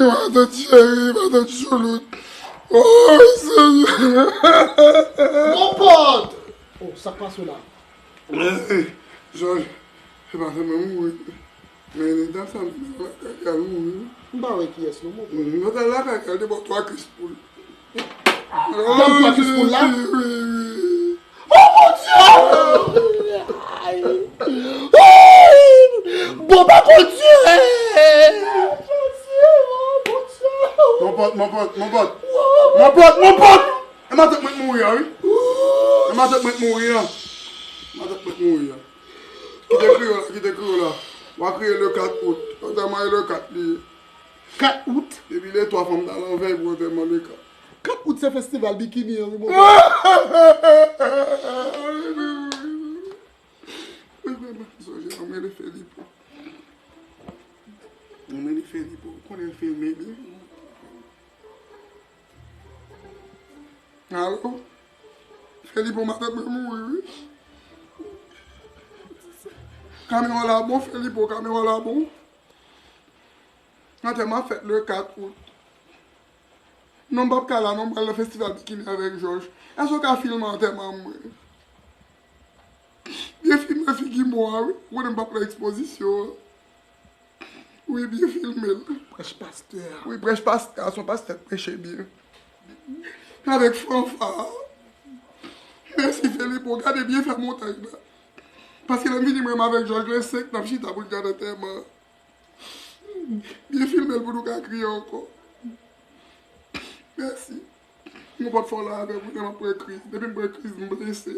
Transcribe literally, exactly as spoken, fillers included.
Matant Cheri, matant Choulout. Oh, Senyè. Mon pòt! Oh, sa k pase w la? Eh, Jòj, se pa sèlman mouri. Men dam sa, m te lakay al mouri. M pa wè kiyès non, mon pòt. M te lakay al, te ba w twa kris poul. Dam twa kris poul la? Wi, wi, wi. Oh, mon Dieu! Ay! Ay! Bon, pa Bondye! Mon pòt, mon pòt, mon pòt. Mon pòt, mon pòt! E matant mwen k mouri a, wi. E matant mwen k mouri a. Matant mwen k mouri a. Kite kriye w la, kite kriye w la. W a kriye le kat out. Antèman e le kat li ye. Kat out? Depi le twa fanm ta nan vèy pou antèman le kat. Kat out se festival bikini an, wi, mon pè. Wi, wi, wi. Sonje, anmwey, li fè li pou. Anmwey, li fè li pou. Ou konnen l filme byen. Alo? Fè li pou matant mwen mouri, wi. Kamera la bon, fè li pou kamera la bon. Antèman ap fèt le kat out. Non, m p ap ka la, non, m pral nan festival bikini avèk Jòj. Èske w ka filme antèman mwen? Byen filme figi mò a, wi. Ou konnen m p ap nan ekspozisyon an. Wi, byen filme l. Prèch pastè a. Wi, prèch pastè a, se yon pastè k preche byen. Avèk fanfa. Mèsi, Felipo. Gade byen fè montaj la. Paske lè m vini, mwen menm avèk Jòj, le senk, n ap chita pou n gade antèman. Byen filme l pou nou ka kriye ankò. Mèsi. Mon pòt fò la avè m, m ap pran kriz. Depi m pran kriz, m blese.